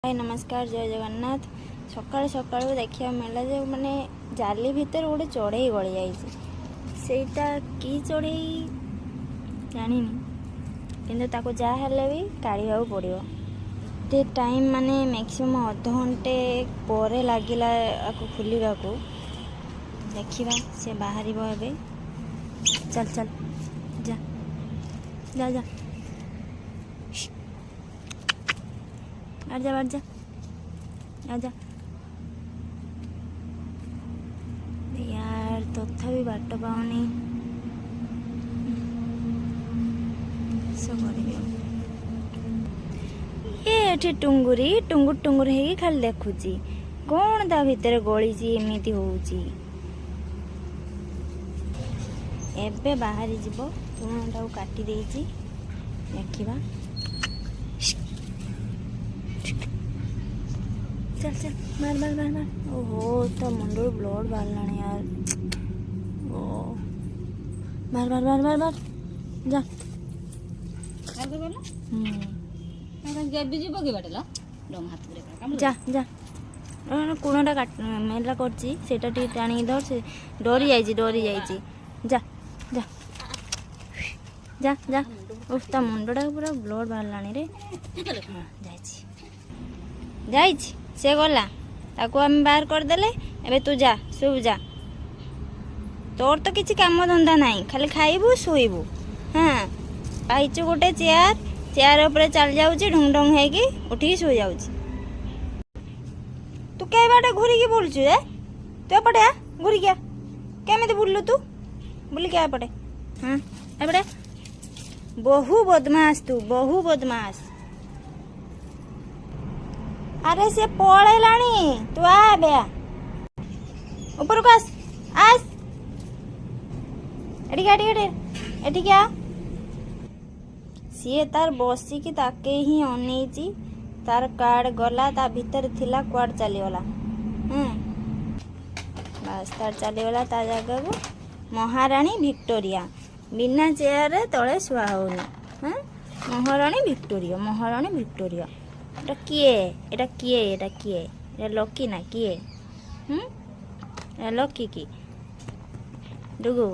ହାଏ, ନମସ୍କାର, ଜୟ ଜଗନ୍ନାଥ। ସକାଳୁ ସକାଳୁ ଦେଖିବାକୁ ମିଳିଲା ଯେ ମାନେ ଜାଲି ଭିତରେ ଗୋଟେ ଚଢ଼େଇ ଗଳି ଯାଇଛି। ସେଇଟା କି ଚଢ଼େଇ ଜାଣିନି, କିନ୍ତୁ ତାକୁ ଯାହା ହେଲେ ବି କାଢ଼ିବାକୁ ପଡ଼ିବ। ଏତେ ଟାଇମ୍ ମାନେ ମ୍ୟାକ୍ସିମମ୍ ଅଧଘଣ୍ଟେ ପରେ ଲାଗିଲା ଆକୁ ଖୋଲିବାକୁ। ଦେଖିବା ସେ ବାହାରିବ ଏବେ। ଚାଲ ଚାଲ, ଯା ଯା ଯା, ବାହାରି ଯା, ବାହାରି ଯା, ଆଜା ୟାର। ତଥାପି ବାଟ ପାଉନି, କିସ କରିବି? ଇଏ ଏଠି ଟୁଙ୍ଗୁରି ଟୁଙ୍ଗୁର ଟୁଙ୍ଗୁର ହେଇକି ଖାଲି ଦେଖୁଛି କ'ଣ ତା ଭିତରେ ଗଳିଛି, ଏମିତି ହଉଛି। ଏବେ ବାହାରି ଯିବ। ତୁଣଟାକୁ କାଟି ଦେଇଛି, ଦେଖିବା। ଚାଲ ଚାଲ, ମାର ମାର ମାର ମାର। ଓହୋ, ତା ମୁଣ୍ଡରୁ ବ୍ଲଡ୍ ବାହାରିଲାଣି ୟାର। ଓ, ମାର ମାର ମାର ମାର ମାର, ଯା। ଯା ଯା, କୁଣଟା ମେଲା କରିଛି, ସେଇଟା ଟିକେ ଟାଣିକି ଧର। ସେ ଡରି ଯାଇଛି, ଡରି ଯାଇଛି। ଯା ଯା ଯା ଯା। ଓଃ, ତା ମୁଣ୍ଡଟା ପୁରା ବ୍ଲଡ୍ ବାହାରିଲାଣି ରେ। ହଁ, ଯାଇଛି ଯାଇଛି, ସେ ଗଲା। ତାକୁ ଆମେ ବାହାର କରିଦେଲେ। ଏବେ ତୁ ଯା, ଶୁଭ ଯା। ତୋର ତ କିଛି କାମ ଧନ୍ଦା ନାହିଁ, ଖାଲି ଖାଇବୁ ଶୋଇବୁ। ହଁ, ପାଇଛୁ ଗୋଟେ ଚେୟାର, ଚେୟାର ଉପରେ ଚାଲି ଯାଉଛି, ଢୁଙ୍ଗ ଢୁଙ୍ଗ ହେଇକି ଉଠିକି ଶୋଇଯାଉଛି। ତୁ କେଇ ବାଟେ ଘୁରିକି ବୁଲୁଛୁ ଏ? ତୁ ଏପଟେ ଆ, ଘୁରିକି ଆ। କେମିତି ବୁଲିଲୁ ତୁ? ବୁଲିକି ଆ ଏପଟେ। ହଁ, ଏପଟେ। ବହୁ ବଦମାସ ତୁ, ବହୁ ବଦମାସ। ଆରେ, ସେ ପଳେଇଲାଣି। ତୁ ଆ ଏବେ, ଆ ଉପରକୁ, ଆସ ଆସ, ଏଠିକି ଏଠିକି ଏଠି ଏଠିକି ଆ। ସିଏ ତାର ବସିକି ତାକେ ହିଁ ଅନେଇଛି। ତାର କୁଆଡ଼େ ଗଲା? ତା ଭିତରେ ଥିଲା, କୁଆଡ଼େ ଚାଲିଗଲା? ହୁଁ, ବାସ୍, ତାର ଚାଲିଗଲା ତା ଜାଗାକୁ। ମହାରାଣୀ ଭିକ୍ଟୋରିଆ ବିନା ଚେୟାରରେ ତଳେ ଶୁଆ ହଉନି। ହଁ, ମହାରାଣୀ ଭିକ୍ଟୋରିଆ, ମହାରାଣୀ ଭିକ୍ଟୋରିଆ। ଏଟା କିଏ? ଏଟା କିଏ? ଏଟା କିଏ? ଏଟା ଲକି ନା କିଏ? ହୁଁ, ଏଟା ଲକି କି ଡୁଗୁ?